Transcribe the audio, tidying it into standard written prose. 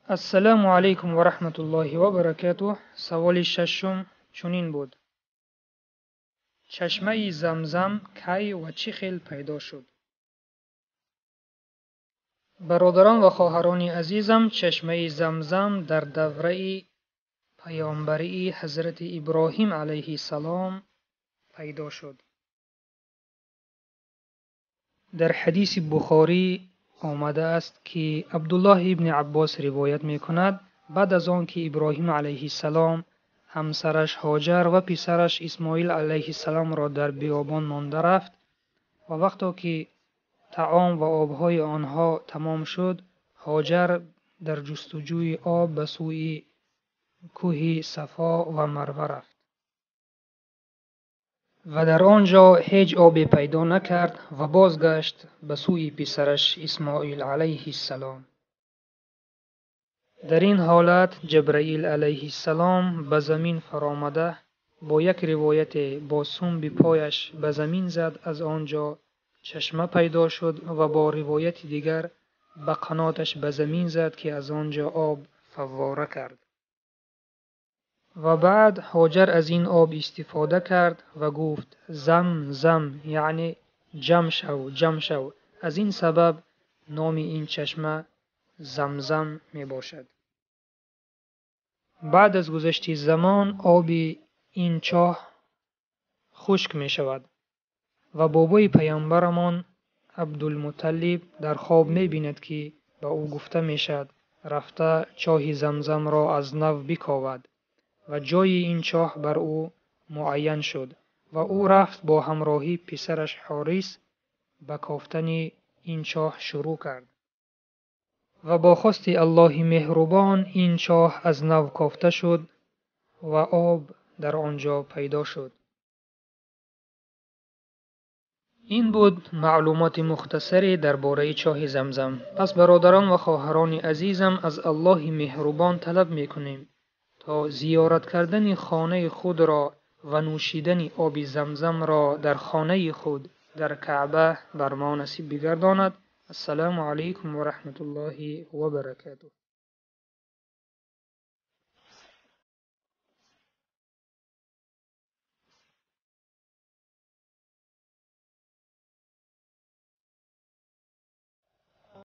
Ассалому алайкум ва раҳматуллоҳи ва баракатуҳ. Саволи шашум чунин буд: чашмаи Замзам кай ва чӣ хел пайдо шуд? Бародарон ва хоҳарони азизам, чашмаи Замзам дар давраи паёмбарии ҳазрати Иброҳим алайҳиссалом пайдо шуд. Дар ҳадиси Бухорӣ омадааст, ки Абдуллоҳ ибни Аббос ривоят мекунад, баъд аз он ки Иброҳим алайҳиссалом ҳамсараш Ҳоҷар ва писараш Исмоил алайҳиссаломро дар биёбон монда рафт ва вақто ки таом ва обҳои онҳо тамом шуд, Ҳоҷар дар ҷустуҷӯи об ба сӯи кӯҳи Сафо ва Марва рафт ва дар он ҷо ҳеҷ обе пайдо накард ва бозгашт ба сӯи писараш Исмоил алайҳиссалом. Дар ин ҳолат Ҷабраил алайҳиссалом ба замин фаромада бо як ривояте бо сумби пояш ба замин зад, аз он ҷо чашма пайдо шуд ва бо ривояти дигар ба қаноташ ба замин зад, ки аз он ҷо об фаввора кард. Ва баъд Ҳоҷар аз ин об истифода кард ва гуфт: зам зам, яъне ҷамъ шав, ҷамъ шав. Аз ин сабаб номи ин чашма Замзам мебошад. Баъд аз гузашти замон оби ин чоҳ хушк мешавад ва бобои паёмбарамон Абдулмуталлиб дар хоб мебинад, ки ба ӯ гуфта мешавад рафта чоҳи Замзамро аз нав биковад ва ҷои ин чоҳ бар ӯ муайян шуд ва ӯ рафт бо ҳамроҳии писараш Ҳорис ба кофтани ин чоҳ шурӯъ кард ва бо хости Аллоҳи меҳрубон ин чоҳ аз нав кофта шуд ва об дар он ҷо пайдо шуд. Ин буд маълумоти мухтасаре дар бораи чоҳи Замзам. Пас бародарон ва хоҳарони азизам, аз Аллоҳи меҳрубон талаб мекунем то зиёрат кардани хонаи худро ва нӯшидани оби Замзамро дар хонаи худ дар Каъба бар мо насиб бигардонад. Ассалому алайкум ва раҳматуллоҳи ва баракатуҳ.